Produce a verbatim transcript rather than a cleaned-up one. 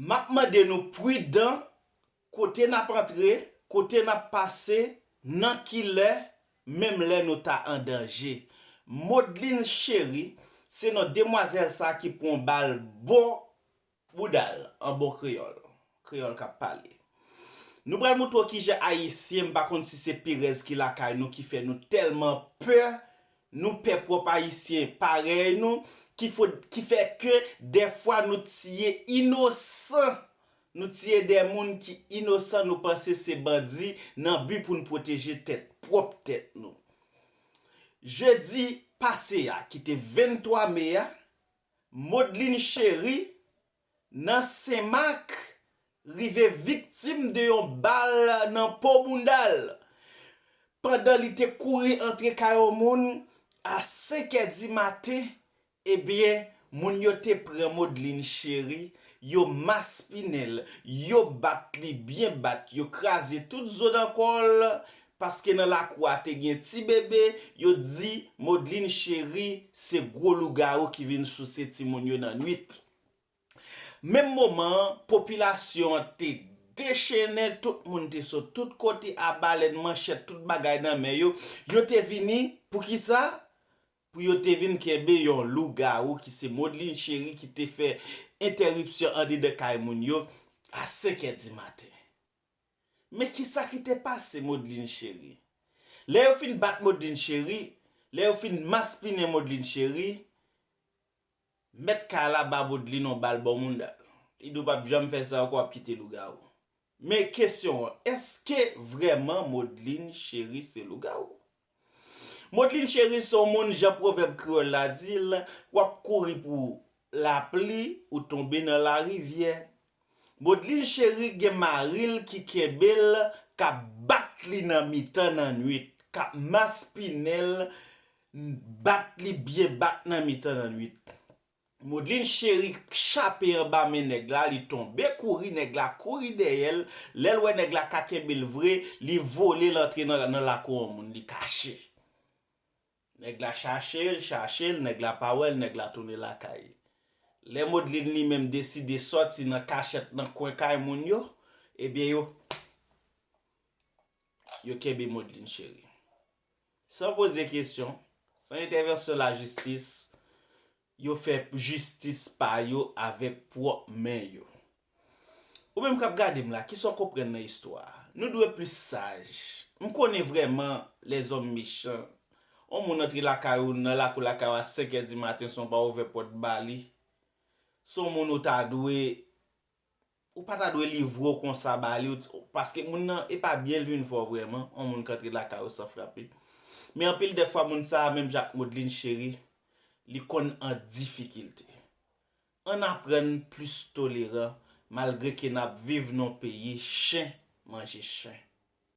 M ap mande nou pridan kote n ap antre, kote n ap pase, nan ki lè, menm lè nou ta an danje. Modline Chery, se non demwazèl sa ki pran bal bò bouda l an bon kreyòl. Kreyòl k ap pale. Nou pral montre w kijan Ayisyen, m pa konn si se perèz ki lakay nou ki fè nou tèlman pè, nou pè pwòp Ayisyen parèy nou, ki fo, ki fè ke dèfwa nou tiye inosan, nou tiye de moun ki inosan, nou panse se bandi nan bi pou n pwoteje tèt, pwòp tèt nou. Jedi pase a, ki te venntwa me a, Modline Chery, nan Senmak, rive viktim de yon bal nan po bounda l. Pandan li te kouri antre kay yon moun a senk è di maten, ebyen, moun yo te pran Modline Chery, yo maspinen l, yo bat li byen bat, yo kraze tout zo nan kò l, paske nan lakou a te gen ti bebe, yo di Modline Chery se gwo lougawou ki vin souse timoun yo nan nwit. Menm moman an, popilasyon an te dechennen, tout moun te sot tout kote a balèn, manchèt, tout bagay nan men yo. Yo te vini, poukisa? Pou yo te vin kenbe yon lougawou ki se Modline Chery ki te fè entèripsyon andedan kay moun yo a senk è di maten. Men kisa ki te pase Modline Chery? Lè yo fin bat Modline Chery, lè yo fin maspinen Modline Chery, mèt kay la ba Modline yon bal bò bounda l. Li di w p ap janm fè sa ankò, w ap kite lougawou. Men kesyon an, èske vrèman Modline Chery se lougawou? Modline Chery se yon moun, jan pwovèb kreyòl la di l, w ap kouri pou lapli, ou tonbe nan larivyè. Modline Chery gen mari l ki kenbe l, k ap bat li nan mitan nan nwit, k ap maspinen l, bat li byen bat nan mitan nan nwit. Modline Chery chape anba men nèg la, li tonbe kouri, nèg la kouri dèyè l. Lè l wè nèg la ka kenbe l vre, li vole l antre nan, nan lakou yon moun, li kache. Nèg la chache l, chache l, nèg la pa wè l, nèg la tounen lakay. Lè Modline li menm deside sòti nan kachèt nan kwen kay moun yo, ebyen yo, yo kenbe Modline Chery. San poze kesyon, san entèvansyon lajistis, yo fè jistis pa yo avèk pwòp men yo. Ou menm k ap gade m la, kisa w konprann nan istwa a? Nou dwe plis saj. M konnen vrèman lèzòm mechan. On moun antre lakay ou, nan lakou lakay ou a senk è di maten san w pa ouvè pòt ba li. Se on moun ou ta dwe, ou pa ta dwe livre w konsa ba li, ou t-, paske moun nan, e pa byen l vin fè w vrèman, on moun k antre lakay ou san frape. Men anpil dè fwa, moun sa a, menm jan ak Modline Chery, li konn an difikilte. Ann aprann plis toleran, malgre ke n ap viv nan yon peyi chen manje chen.